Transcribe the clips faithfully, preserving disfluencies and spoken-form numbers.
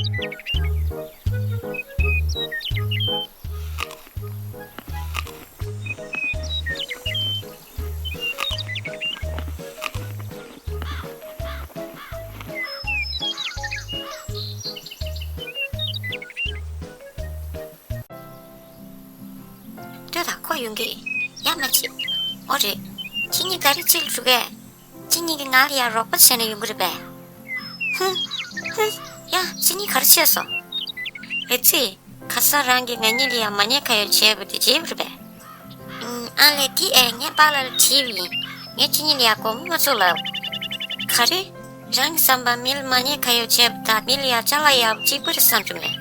ལྟོས་དང་། ཁོ་ཡོང་གི། ཡ། མ་བྱེད། ཨོ་རེད། ཁྱེད་གཉིས་ག་རེ་ཅིག་ལ་འགྲོ་གས། ཁྱེད་གཉིས་ཀྱིས་ང་ལ་ཡ་རོགས་པ་བྱས་ན་ཡོང་གི་རེད་པས། ཧུམ། ཧུམ། ཡ། ཁྱེད་གཉིས་ག་རེ་བཤད་སོང་། ཨེ་ཙི། ཁ་སང་རང་གིས་ང་གཉིས་ལ་ཡ་མ་ཉེས་ཁ་གཡོགས་བྱས་པ་དེ་བརྗེད་པ་རེད་པས། ཨང་། ཨ་ལས། དེ་ཨེ་ངས་པཱ་ལགས་ལ་དྲིས་པ་ཡིན། ངས་ཁྱེད་གཉིས་ལ་ཡ་དགོངས་པ་མ་ཚོམ་ལབ། ག་རེ། རང་གི་བསམ་པར་མི་ལ་མ་ཉེས་ཁ་གཡོགས་བྱས་པ་དང་མི་ལ་ཡ་ཅ་ལག་གཡར་བ་གཅིག་པ་རེད་བསམ་གྱི་མེད།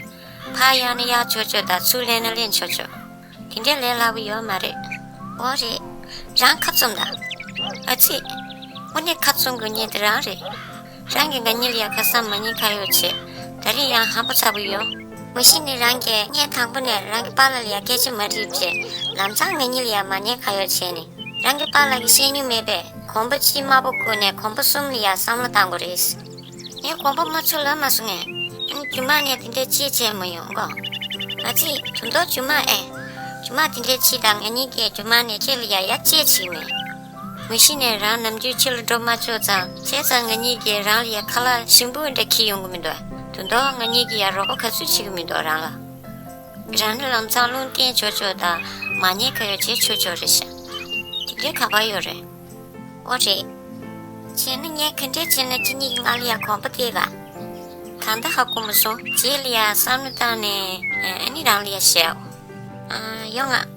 ཕར་གཡར་ན་གཡར་ཆོག་ཆོག་དང་ཚུར་ལེན་ན་ལེན་ཆོག་ཆོག། དེ་འདྲའི་ལས་སླ་པོ་ཡོད་མ་རེད། འོ་རེད། རང་ཁ་བཙུམ་དང་། ཨ་ཙི། དངོས་གནས་ཁ་བཙུམ་དགོས་མཁན་དེ་རང་རེད། རང་གིས་ང་གཉིས་ལ་ཡ་ཁ་སང་མ་ཉེས་ཁ་གཡོགས་བྱས། ད་རེས་ཡང་ཧམ་པ་ཚ་པོ་ཡོང་། མ་གཞི་ནས་རང་གིས་ངས་དང་པོ་ནས་རང་གི་པཱ་ལགས་ལ་ཡ་སྐད་ཆ་མ་དྲིས་བྱས། ལམ་སང་ང་གཉིས་ལ་ཡ་མ་ཉེས་ཁ་གཡོགས་བྱས་ནས། རང་གི་པཱ་ལགས་ཀྱིས་བཤད་མྱོང་མེད་པས། གོམ་པ་གཅིག་དམའ་པོ་བཀོད་ནས་གོམ་པ་གསུམ་ལ་ཡ་བསམ་བློ་བཏང་དགོས་རེད། ངས་དགོངས་པ་མ་ཚོམ་ལབ་མ་སོང་ངས། ཨ་ནི་རྒྱུ་མ་ནས་དེ་འདྲའི་ཅི་བྱས་མ་ཡོང་གོ། ཨ་ཙི། ད་དུང་རྒྱུ་མ་ཨེ། རྒྱུ་མ་དེ་འདྲའི་ཅི་དང་ང་གཉིས་ཀྱིས་རྒྱུ་མ་ནས་ཁྱེད་ལ་ཡ་ཡ་ཅི་བྱས་མེད། མ་གཞི་ནས་རང་ནམ་རྒྱུན་ཕྱི་ལ་འགྲོ་མ་ཆོག་ཙང་། བྱས་ཙང་ང་གཉིས་ཀྱིས་རང་ལ་ཡ་ཁ་ལག་ཞིམ་པོ་འདྲ་འཁྱེར་ཡོང་གི་མི་འདུག་ད་དུང་ང་གཉིས་ཀྱིས་ཡ་རོགས་པ་ག་ཚོད་བྱེད་ཀྱི་མི་འདུག་རང་ལ། རང་ནི་ལམ་སང་རླུང་བསྟན་ཆོག་ཆོག་དང་མ་ཉེས་ཁ་གཡོགས་བྱེད་ཆོག་ཆོག་རེད་ཤག་དེ་འདྲའི་ག་པར་ཡོད་རེད། ཨོ་རེད། བྱས་ན་ངས་ག་འདྲས་བྱས་ན་ཁྱེད་གཉིས་ཀྱིས་ང་ལ་ཡ་གོམ་པ་སྟེར་ག་གང་ལྟར་ཧ་གོ་མ་སོང་། རྗེས་ལ་ཡ་བསམ་བློ་བཏང་ནས་ཨ་ནི་རང་ལ་ཡ་བཤད། ཨ། ཡོང་ང་།